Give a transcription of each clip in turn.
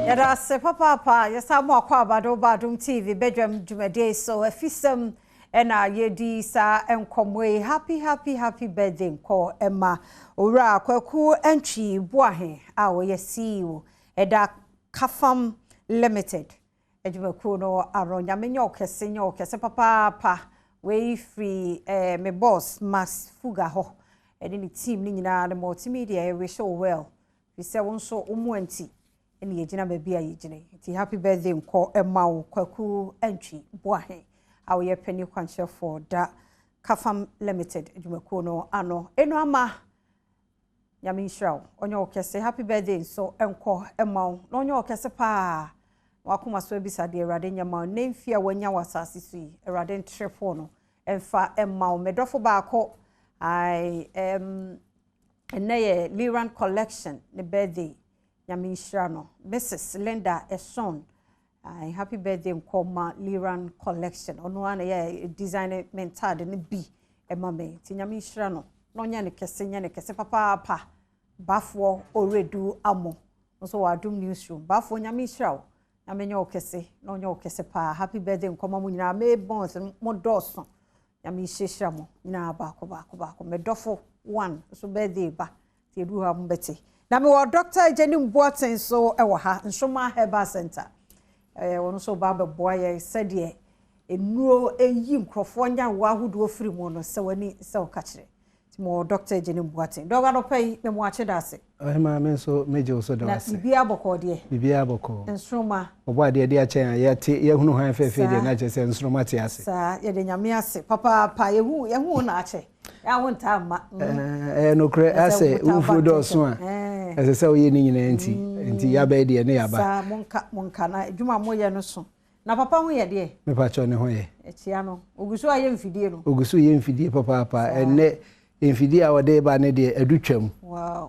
Yɛda ase papaapa. Yɛsan mu akɔ abado Badum TV bedwam dwumadie so afisɛm ɛna yɛdi saa nkɔmmɔ yi. Happy, happy, happy birthday nkɔ ɛma Owura Kwaku Antwi Boahen a ɔyɛ CEO ɛda Kafam Limited adwumakuo no ano. Nyame nyɛ ɔkɛse, nyɛ ɔkɛse papaapa. Wei firi me boss Max Fuga hɔ ɛne ne team ne nyinaa ne multimedia. Yɛ wish you well fi sɛ wo nso wo mu anti ɛne yɛgyina baabi a yɛgyina. Nti happy birthday nkɔ ɛma wo, Kwaku Antwi Boahen a wɔyɛ panyin kwankyerɛfoɔ da Kafam Limited adwumakuo no ano. Ɛnu ama Nyame nhyira wo, ɔnyɛ wo kɛse. Happy birthday nso nkɔ ɛma wo na ɔnyɛ wo kɛse paa. Wakoma so abisa deɛ Awurade nyɛ ma wo ne mfe a wanya wɔ asase so yi, Awurade ntrefo no ɛmfa ɛma wo. Medɔfo baako ai ɛnnɛ yɛ Liran Collection ne birthday. Nyame nhyira no, Mrs Linda Eson. Ai, happy birthday nkɔ ma Liran Collection. Ɔno ara na yɛ design me ntade no bi ɛma me, nti Nyame nhyira no na ɔnyɛ ne kɛse, nyɛ ne kɛse papaapa. Bafoɔ Oredu Amo nso wɔ Adum Newsroom. Bafoɔ, Nyame nhyira wo, Nyame nyɛ wo kɛse na ɔnyɛ wo kɛse paa. Happy birthday nkɔma mu nyinaa. Mebɔns mo dɔɔso, Nyame nhyirahyira mo nyinaa baako baako baako. Medɔfo one nso birthday ba nti edu hɔ a mobɛte. Na mewɔ Dr. Jenny Boateng nso wɔ ha, Nsoma Herbal Center. Wɔn nso ba abɛboa yɛn sɛdeɛ nnuro eyi nkurɔfoɔ nyarewa ahodoɔ firi mu no, sɛ w'ani sɛ ɔka kyerɛ. Nti mewɔ Dr. Jenny Boateng. Dɔgɔ anɔpa yi, mɛ mo akye da ase. Ɔhema, me nso megye wo so da na ase. Biribiara bɔkɔɔ deɛ? Biribiara bɔkɔɔ. Nsoroma. Ɔbɔ adeɛ de akyɛn a yɛte yɛhunu han fɛfɛ deɛ na kyerɛ sɛ nsoroma te ase. Saa, yɛde Nyame ase papaapa. Yɛhu na akyɛ yɛawo ntaa mma. Ɛyɛ nokorɛ asɛ wofuo dɔɔso a ɛsɛ sɛ woyɛ ne nyinaa, nti yɛabɛyɛ deɛ ne yɛaba. Saa, monka na adwuma a moyɛ no so. Na papa ho yɛ deɛ? Mepakyɛw, ne ho yɛ. Akyia no. Ogu so ayɛ mfidie no? Ogu so yɛ mfidie papaapa. Ɛnnɛ mfidie a wɔde ba ne deɛ adu twam.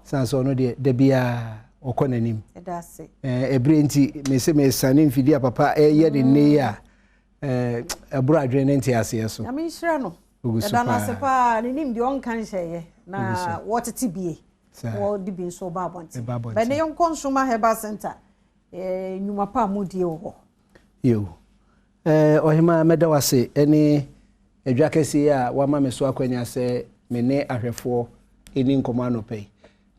San sɛ ɔno deɛ, da biara ɔkɔ n'anim. Ɛda ase. Ɛberɛ nti mese mesane mfidie a papa ɛyɛ ne nne yi a ɛboro adwene ne nteaseɛ so. Nyame nhyira no. Ogu so ɛda no ase paa. Paa. Ne nim deɛ ɔnka nhyɛeɛ na Ogu wɔtete bie. Saa. Wɔde bi nso ba abɔnten. Ɛba abɔnten. Bɛne yɛnkɔ Nsoma Herbal Center. Nnwuma pa a modie wɔ hɔ. Yo. Ɔhema, mɛda wo ase ne adwa kɛseɛ a wama me so akwanya sɛ me ne ahwɛfoɔ ɛni nkɔmmɔ anɔpa yi.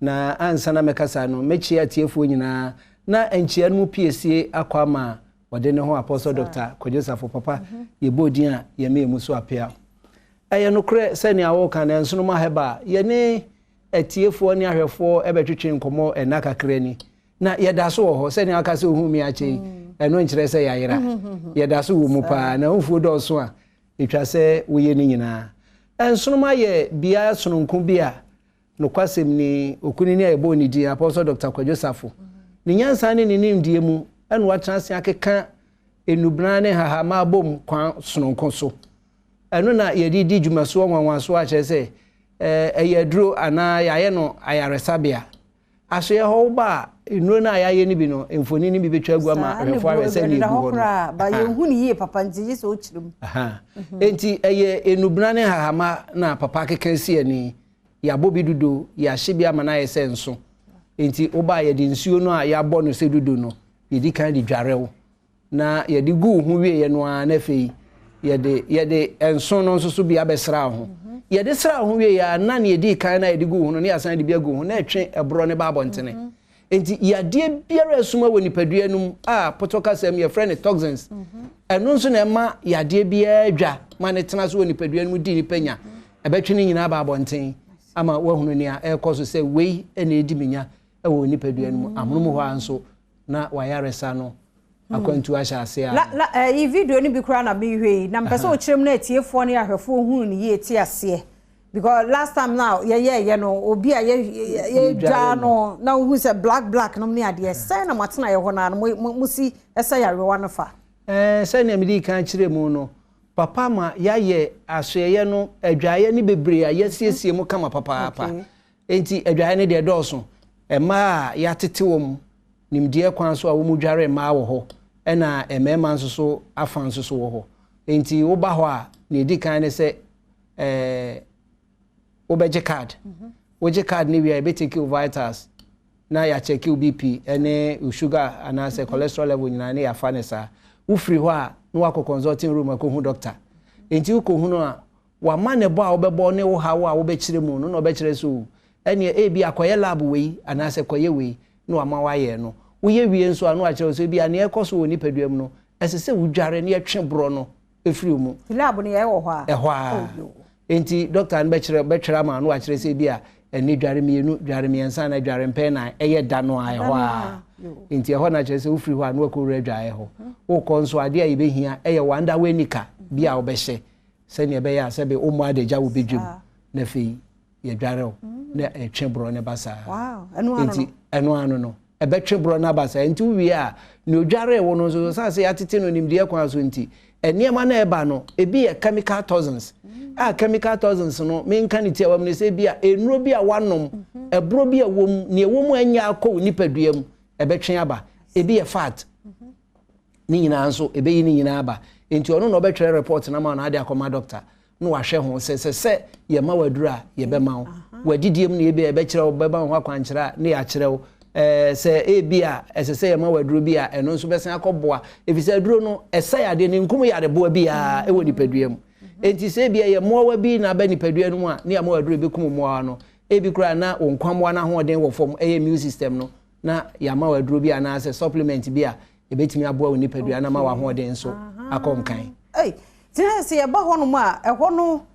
Na ansa na mɛkasa no, mɛkyia atiefoɔ nyinaa na nkyia no mu piesie akɔ ama ɔde ne ho Apostle Dr. Kwadwo Safo papa. Yɛbɔ din a yɛma mu so apea. Ɛyɛ nokorɛ sɛnea wɔka no, Nsoroma Herbal, yɛne atiefoɔ ne ahwɛfoɔ ɛbɛtwetwe nkɔmmɔ ɛna kakra ni na yɛda so wɔ hɔ. Sɛnea waka sɛ ohu mi akyɛ yi, ɛno nkyerɛ sɛ yɛayera. Yɛda so wɔ mu paa na wofuo dɔɔso a ɛtwa sɛ woyɛ no nyinaa. Nsoroma yɛ bea sononko bi a nokwasɛm ni, okunini a yɛbɔɔ ne din Apostle Dr. Kwadwo Safo ne nyansa ne ne nimdeɛ mu ɛna watena ase akeka nnubena ne hahama abom kwan sononko so. Ɛno na yɛde di dwumasoɔ nwanwasoɔ akyerɛ sɛ ɛyɛ aduro anaa yɛayɛ no ayaresabea. Asoɛ hɔ, woba a, nnuro no a yɛayɛ no bi no, mfoni no bi bɛtwa agu ama ahwɛfoɔ ahwɛ sɛ ne ɛgu hɔ no. Ba yɛnhu ne yie papa nti gye sɛ wokyerɛ mu. Enti ɛyɛ nnubena ne hahama na papa akeka si ani. Yɛabɔ bi dodo, yɛahye bi ama no ayɛ sɛ nso. Enti woba a, yɛde nsuo no a yɛabɔ no sɛ dodo no, yɛdi kan de dware wo na yɛde gu wo ho wieɛ no ara, na afei yɛde nso no nso so bi abɛsra wo ho. Yɛde sra wo ho wieɛ a, na ne yɛdii kan na yɛde gu wo ho no, ne yɛasan de bi agu wo ho na ɛtwe ɛborɔ ne ba abɔntene. Enti yadeɛ biara a ɛsoma wɔ nipadua no mu a pɔtɔ kasɛm yɛfrɛ no toxins, ɛno nso na ɛma yadeɛ biara dwa ma ne tena so wɔ nipadua no mu di nipa nya. Ɛbɛtwe ne nyinaa ba abɔnten ama woahunu nea ɛrekɔ so sɛ wei na ɛdi me nya wɔ nipadua no mu. Amonom hɔ a nso na wayaresa no akwantu ahyɛ ase a. La ɛyi video no bi koraa na mehwɛ yi na mpɛ sɛ ɔkyerɛ mu na atiefoɔ ne ahwɛfoɔ hunu ne yie te aseɛ, because last time na yɛyɛɛyɛ no, obi a yɛdwa no na wohu sɛ black black nom ne adeɛ sɛn na moatena yɛ hɔ no a no mo si ɛsɛ yarewa no fa. Sɛnea mede kan kyerɛ mu no, papa ma yɛayɛ asoɛyɛ no adwaeɛ no bebree a yɛasiesie mu kama papaapa. Enti adwaeɛ no deɛ dɔɔso. Mmaa a yɛatete wɔn nimdeɛ kwan so a wɔn dware mmaa wɔ hɔ, ɛna mmarima nso so afa nso so wɔ hɔ. Enti woba hɔ a, nea ɛdi kan ne sɛ wobɛgye card. Wogye card no wie a, yɛbɛtake wo vitals. na yɛakyɛke wo BP ne wo sugar anaasɛ cholesterol level nyinaa ne yɛafa ne saa. Wofiri hɔ a, na wakɔ consulting room akɔhu doctor. Enti wokɔhu no a, wama ne bɔ a wobɛbɔ ne wo haw a wobɛkyerɛ mu no na ɔbɛkyerɛ sɛ o, ɛneɛ ebi akɔyɛ lab wei anaasɛ kɔyɛ wei na wama wayɛ no. Woyɛ wie nso a, na wakyerɛ wo sɛ ebi a nea ɛkɔ so wɔ nipadua mu no, ɛsɛ sɛ wodware na yɛtwe borɔ no ɛfiri mu. Lab no yɛyɛ wɔ hɔ a? Ɛhɔ a. Enti doctor no bɛkyerɛ bɛtwerɛ ama no wakyerɛ sɛ ebi a ɛne dware mmienu, dware mmiɛnsa na dware mpɛn nan, ɛyɛ da no a ɛhɔ a. Enti ɛhɔ na kyerɛ sɛ wofiri hɔ a na wakɔwura adwaeɛ hɔ. Wokɔ nso adeɛ a yɛbɛhia ɛyɛ wanda w'anika bi a wobɛhyɛ sɛnea ɛbɛyɛ a sɛbe wommɔ adagya wo bɛdwam na afei yɛdware wo na ɛtwe borɔ no ba saa. Enti ɛno ano no ɛbɛtwe borɔ no aba saa. Nti wowie a, nea odwaree wo no nso so sane sɛ yɛatete no nimdeɛ kwan so nti, nneɛma no a ɛba no, ebi yɛ chemical toxins. A chemical toxins no, menka ne tiawa mu no sɛ ebi a nnuro bi a woanom, ɛborɔ bi a ɛwɔ mu, nea ɛwɔ mu a ɛnyɛ akɔ wo nipadua mu, ɛbɛtwe aba. Ebi yɛ fat. Ne nyinaa nso, ɛbɛyi ne nyinaa aba. Nti ɔno na ɔbɛtwerɛ report no ama wo na ade akɔma doctor na wahwɛ ho sɛ sɛ sɛ yɛma wo aduro a, yɛbɛma wo. W'adidie mu na ebi a yɛbɛkyerɛ wo, bɛma wo ho akwankyerɛ a, na yɛakyerɛ wo. Sɛ ebi a ɛsɛ sɛ yɛma wo aduro bi a, ɛno nso bɛsan akɔboa. Ɛfiri sɛ aduro no, ɛsɛe adeɛ no, nkum yareboa biara ɛwɔ nipadua mu. Enti sɛ ebi a ɛyɛ mmoawa bi na aba nipadua no mu a, na yɛama wo aduro a ɛbɛkum mmoawa no. Ebi koraa na wo nkwammoa no ahoɔden wɔ fam, ɛyɛ immune system no, na yɛama wo aduro bi anaasɛ supplement bi a ɛbɛtumi aboa wo nipadua na ama w'ahoɔden nso akɔ nkan. Ei, nti na sɛ yɛba hɔnom a, ɛhɔ no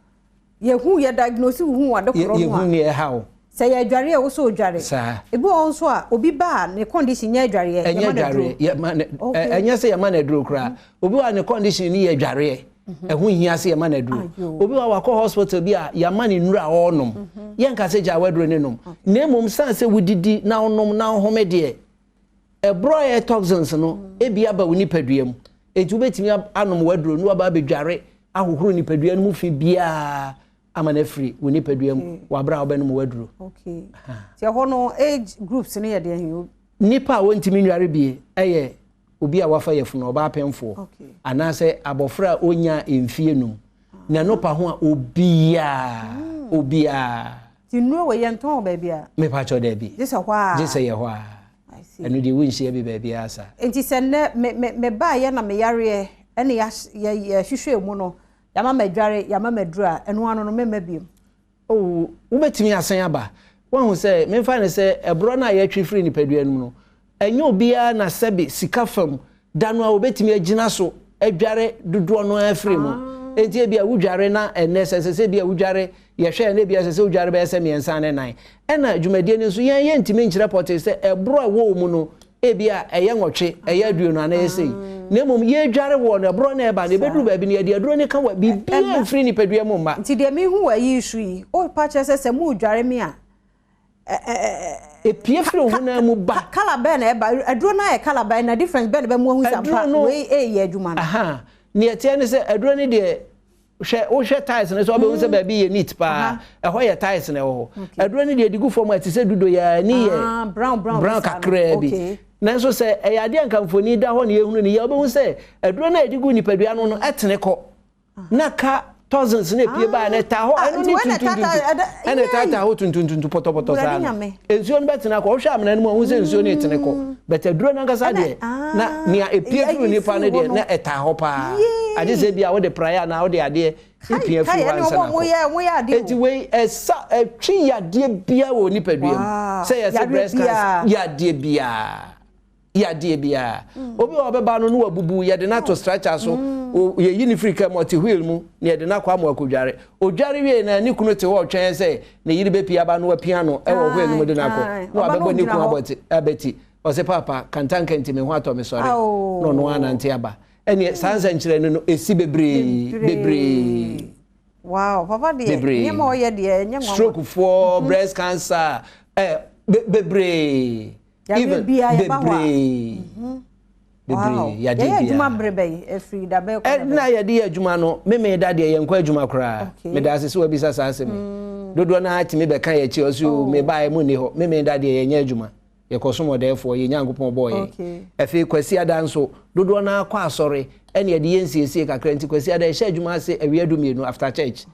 yɛhu yɛ diagnose wo hu ade korɔ no a. Yɛhu nea ɛha wo. Sɛ yɛ adware a, wo sɛ odware. Saa. Ebi wɔ hɔ nso a, obi ba a ne condition nyɛ adwareɛ, yɛma no aduro. Ɛnyɛ adwareɛ, ɛnyɛ sɛ yɛma no aduro koraa. Obi wɔ a ne condition no yɛ adwareɛ, ɛho nhia sɛ yɛma no aduro. Obi wɔ a wakɔ hospital bi a yɛama no nnuro a ɔrenom. Yɛnka sɛ gyae w'aduro no nom. Na mmom sane sɛ wodidi na wonom na wohome deɛ, ɛborɔ a ɛyɛ toxins no ebi aba wo nipadua mu. Enti wobɛtumi anom w'aduro na waba abɛdware ahohoro nipadua no mu fi biara ama no afiri wo nipadua mu wɔ abere a wobɛnom w'aduro. Okay. Nti ɛhɔ no age groups no yɛ deɛ he? Nipa a wɔntumi nware bie ɛyɛ obi a wafa yafunu, ɔbaa pɛnfoɔ, anaasɛ abɔfra a ɔnya mfie 5 na ɛno pa ho a obiara, obiara. Nti nnuro wɔ yɛntɔn wɔ baabi a? Mepa kyɛw daabi. Gye sɛ hɔ a? Gye sɛ yɛ hɔ a. Ɛno deɛ wonhyia bi baabiara saa. Nti sɛ nnɛ me me mebaeɛ na meyareɛ ɛne yɛhwehwɛ mu no, yɛama madware, yɛama maduru a, ɛno ano no memma biom? Oh, wobɛtumi asan aba. Woahu sɛ, memfa no sɛ ɛborɔ no a yɛtwe firi nipadua no mu no, ɛnyɛ obiara na sɛbe sika fam da no a wɔbɛtumi agyina so adware dodoɔ no ara firi mu. Enti ebia wodware na ɛnnɛ sɛ ɛsɛ sɛ ebia wodware, yɛhwɛ na ebia ɛsɛ sɛ wodware bɛyɛ sɛ mmiɛnsa ne nan. Ɛna dwumadie no nso yɛn yɛntumi nkyerɛ pɔtee sɛ ɛborɔ a ɛwɔ wo mu no ebia ɛyɛ 8, ɛyɛ 20 anaa ɛyɛ sei. Na mmom yɛdware wɔ no, ɛborɔ no ɛba no, ɛbɛduru baabi no yɛde aduro no ka wɔ biribiara mfiri nipadua mu mma. Nti deɛ mehu wɔ ayi so yi, wopa kyerɛ sɛ sɛ modware me a, Epie firi wo honam mu ba. Colour bɛn na ɛba? Aduro no ayɛ colour bɛn na difference bɛn na bɛmu ahu sɛ ampa wei ɛyɛ adwuma no? Aha, nea ɛteɛ ne sɛ aduro no deɛ, hwɛ wohwɛ tiles no so wobɛhu sɛ baabi yɛ neat paa, ɛhɔ yɛ tiles na ɛwɔ hɔ. Aduro no deɛ ɛde gu fam a ɛte sɛ dudo yɛ ani yɛ brown brown kakraa bi. Nanso sɛ ɛyɛ adeɛ a nka mfoni da hɔ na yɛhunu no yɛ, wobɛhu sɛ aduro no a yɛde gu nipadua no no ɛtene kɔ. Na ka toxins na epie baa na ɛtaa hɔ, ɛno ne tuntuntuntu ɛna ɛtaataa hɔ tuntuntuntu pɔtɔpɔtɔ saa no. Nsuo no bɛtena kɔ, wohwɛ amena no mu a wohu sɛ nsuo no retene kɔ, but aduro no ankasa deɛ na nea epie firi nipa no deɛ na ɛtaa hɔ paa. Agye sɛ ebia wode praeɛ anaa wode adeɛ epia firi hɔ ansa na akɔ. Enti wei ɛsa ɛtwe yadeɛ biara wɔ nipadua mu, sɛ yɛse breast cancer yadeɛ biara. Yadeɛ biara. Obi wɔ ɔbɛba no na wabubu, yɛde no ato stretcher so, yɛyi no firi kaa mu, ɔte wheel mu na yɛde no akɔ ama akɔdware. Ɔdware wie na ne kunu te hɔ ɔtwɛn sɛ ne yere bɛpie aba na wapia no wɔ wheel no mu de no akɔ. Na wabɛbɔ ne kunu abati. Ɔse paapa, kantanka nti me ho atɔ me sɔre. Na ɔno ara nante aba. Ɛneɛ saa nsɛnkyerɛnne no ɛsi bebree, bebree. Wow, papa deɛ, nneɛma ɔyɛ deɛ ɛnyɛ nwanwa. Stroke foɔ, breast cancer, bebree. Even bebree bebree yadeɛ biara. Yɛyɛ adwuma bere bɛn efiri da bɛn kɔ da bɛn? Ɛna yɛde yɛ adwuma no mímí da deɛ yɛn kɔ adwuma koraa. Meda ase sɛ wabisa saa asɛm yi. Dodoɔ naa tumi bɛka yɛ akyi ɔsi o me ba mu nni hɔ. Mímí da deɛ yɛnyɛ adwuma. Yɛkɔ som ɔdɛɛfoɔ yɛ Nyankopɔn bɔɔ yɛn. Afei Kwasi ada nso dodoɔ naa kɔ asɔre ɛna yɛde yɛ nsiesie kakra nti Kwasi ada yɛhyɛ adwuma ase awia 12 after church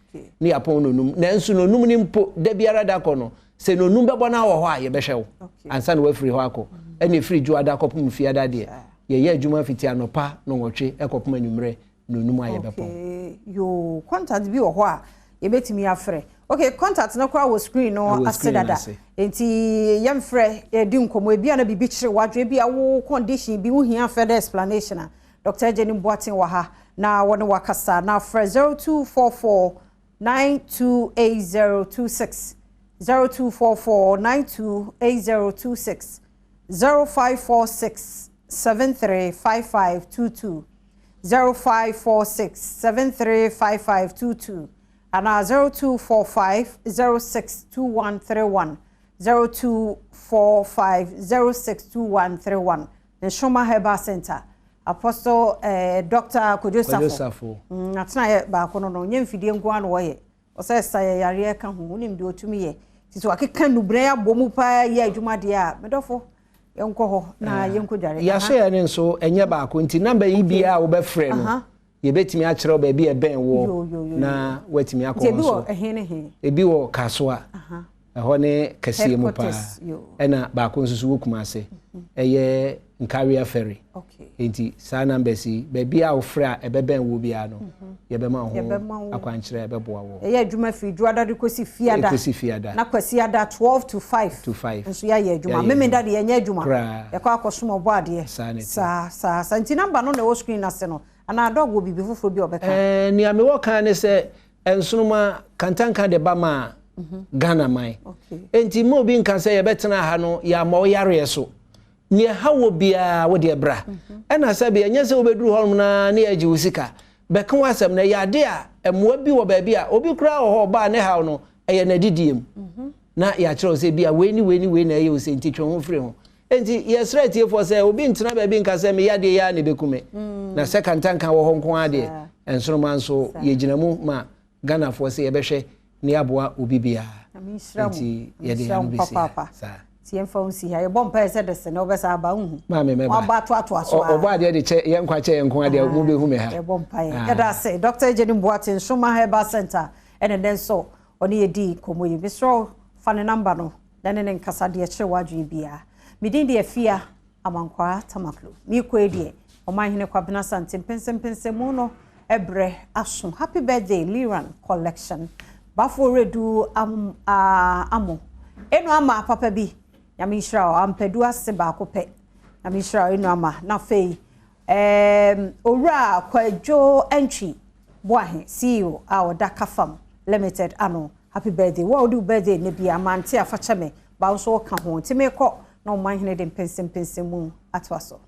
ne yɛapɔn nonum. Nanso nonum no mpo da biara da kɔ no. Sɛ nonum bɛbɔ no wɔ hɔ a, yɛbɛhwɛ wo ansa na woafiri hɔ akɔ. Ɛna ɛfiri Dwoada kɔpem Fiada deɛ, yɛyɛ adwuma fiti anɔpa nɔnwɔtwe ɛkɔpem anwummerɛ nonum a yɛbɛpɔn. Okay, yoo, contact bi wɔ hɔ a yɛbɛtumi afrɛ? Okay, contact no koraa wɔ screen no ase dada. Nti yɛmfrɛ, yɛdi nkɔmmɔ. Ebi a na biribi kyerɛ w'adwene, ebi a wo condition bi wohia further explanation a, Dr. Jenny Boateng wɔ ha na wɔne wakasa na frɛ 0244 928026, 0244 928026, 0546 735522, 0546 735522 anaa 0245 062131, 0245 062131. Nshoma Herbal Center, Apostle Dr. Kojo Safo. Atena yɛ baako no, nyɛ mfidie nko ara na wɔyɛ. Ɔsɛ sɛ yɛ yareɛ ka ho, wonim deɛ ɔtumi yɛ. Nti sɛ wakeka nnubrɛ abɔ mu paa yɛ adwuma deɛ a, medɔfo, yɛnkɔ hɔ na yɛnkɔ dware. Yɛaso yɛ ne nso ɛnyɛ baako, nti number yi biara a wobɛfrɛ no, yɛbɛtumi akyerɛ wo baabi a ɛbɛn wɔ na woatumi akɔ hɔ nso. Ebi wɔ Kasoa, ɛhɔ ne kɛseɛ mu paa, ɛna baako nso so wɔ Kumase, ɛyɛ Nkawia Ferry. Nti saa numbers yi, baabi a wofrɛ a ɛbɛbɛn wo biara no, yɛbɛma wo ho akwankyerɛ ɛbɛboa wo. Ɛyɛ adwuma firi Dwoada de kɔsi Fiada. Kɔsi Fiada. Na Kwasiada 12 to 5. To 5. Nso yɛayɛ adwuma. Memenda de yɛnyɛ adwuma. Koraa. Yɛkɔ akɔsom ɔbɔ adeɛ. Saa ne Saa saa saa. Nti number no na ɛwɔ screen ase no, anaa dɔg wɔ biribi foforɔ bi a ɔbɛka? Nea mewɔ kan ne sɛ nsoroma Kantanka de ba ma Ghana man. Nti ma obi nka sɛ yɛbɛtena ha no yɛama wo yareɛ so. Nea ɛha wɔ biara, wo deɛ bra. Ɛna sɛbi ɛnyɛ sɛ wobɛduru hɔnom na ne yɛagye wo sika. Bɛka w'asɛm no, ɛyɛ ade a mmoa bi wɔ baabi a obi koraa wɔ hɔ ɔbaa ne haw no ɛyɛ n'adidie mu. Na yɛakyerɛ wo sɛ bi a wei ne wei ne wei na ɛyɛ wo sɛ, nti twe ho firi ho. Nti yɛsrɛ atiefoɔ sɛ obi ntena baabi nka sɛ meyɛ adeɛ yi ara na ɛbɛku me. Na sɛ Kantanka wɔ hɔ nko ara deɛ, nsoroma nso yɛgyina mu ma Ghanafoɔ sɛ yɛbɛhwɛ ne yɛaboa obi biara. Nti yɛde yɛn ano bɛsi ha saa. Nti yɛmfa wo nsi ha. Yɛbɔ mpaeɛ sɛ dɛsɛ na wobɛsa aba, wohu. Maame, mɛba. Waba atoatoa so a. Ɔbɔ adeɛ de kyɛ yɛn nkwa kyɛ yɛn nko adeɛ, mobɛhu me ha. Yɛbɔ mpaeɛ. Yɛda ase. Dr. Jenny Boateng, Nsoroma Herbal Center, ɛne nnɛ nso ɔne yɛdi nkɔmmɔ yi. Mesrɛ wo, fa ne number no na ne ne nkasa deɛ kyerɛ w'adwene biara. Medin deɛ Fia Amankwaa Tamaklo. Meekɔ yi deɛ, Ɔmanhene Kwabena Asante mpɛnsɛmpɛnsɛmu no ɛbrɛ aso. Happy birthday, Liran Collection. Bafo Redu am, amo. Eno ama papa bi. Nyame nhyira wo. Ampadu ase baako pɛ. Nyame nhyira wo, eno ama. Na afei, Owura Kwadwo Antwi Boahe, CEO a ɔda Kafam Limited ano. Happy birthday. Wo a wode wo birthday ne bia, mante afa kyɛ me. Ba wo nso woka ho. Nti meekɔ na Ɔmanhene de mpɛnsɛmpɛnsɛmu atoa so.